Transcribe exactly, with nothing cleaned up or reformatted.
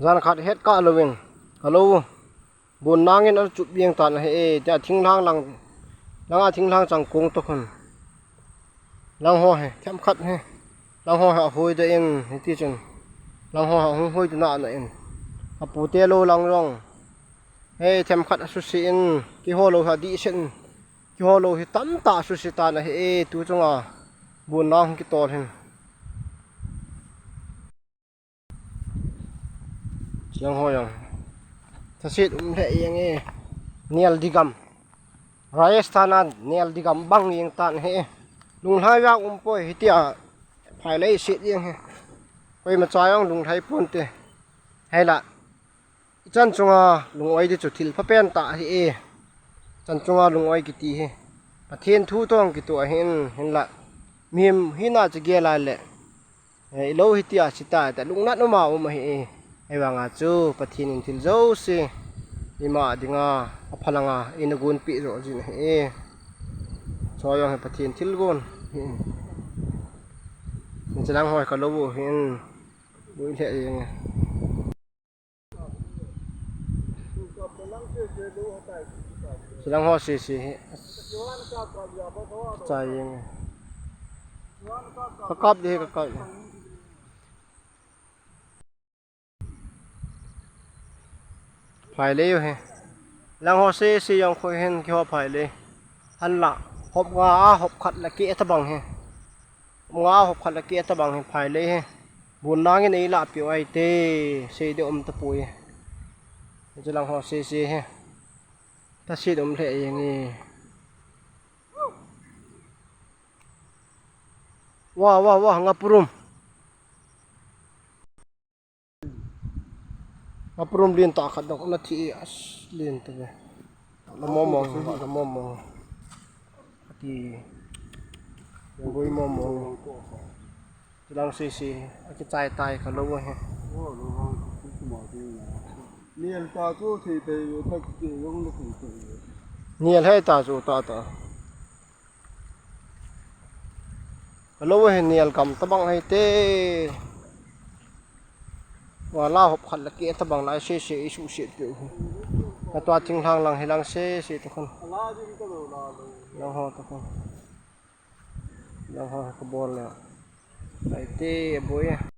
Jan khat het kah louvin, ka lou bun nangin ana chup jeng tan ahi e, tia thinglhang lang, langa thinglhang chang kong toh khun. Lang ho hi, themkhat hi. Lang ho hi ahoi doh in, hiti chun. Lang ho hi ahung hoi doh na na in. Apute lou lang jong. Hei, themkhat asuse in, keiho lou hi adih sen. Keiho lou hi tamtah asuse tan ahi e, tu chunga bun nang kitol hin. Lang ho jong. Thaset um lheh jeng e. Nel di gam. Rajasthan a nel di gam bang jeng tan ahi e. Lunglhai vang um poi hitia. Phailei set jeng hi. Koima cha jong lunglhai ponte. Hei la. Ichan chunga lung-oi di chu thil phapen tah ahi e. Chan chunga lung-oi kiti hi Pathen thu toh kitoh ahin, hinla mihem hina chu gel a le, eh, ilou hitia sita ta lungnat uma um ahi e. Ahivanga chu Pathen in thil jouse ima dinga aphalanga eina gonpeh joh jin ahi e. Chua jong hi Pathen thilgon. Hiche lang ho hi ka lou u ahin. Boi lheh jeng e. Lang ho sese hi. Chai jeng e. Ka kap di, ka kap di. Phailei u hi. Lang ho sese jong khu hin keiho phailei. Hinla hop nga a hop khat la keh tabang hi. Hop nga a hop khat la keh tabang hi phailei hi. Bun nangin eilahpeh u ahite, sei ding um tapoi. Hiche lang ho sese hi. Thaset um lheh jeng e. Wah, wah, wah, ngapurum. Ngapurum lentah khat dong, ana thi e, as, len tave. Ana momong, ana momong. Ati, boi momong. Lang sese, akichai tai ka lou u hi. Nel ta chu thei thei, thak ti jong na thei thei. Nel hei ta chu ta ta. Ka lou u hi nel gam tabang hei te. Wala hop khat la keh tabang lai sese isuhset peh u hi. Ka tua thinglhang lang hi lang sese toh khun. Lang ho toh khun. Lang ho ka bol le. Lai te boi.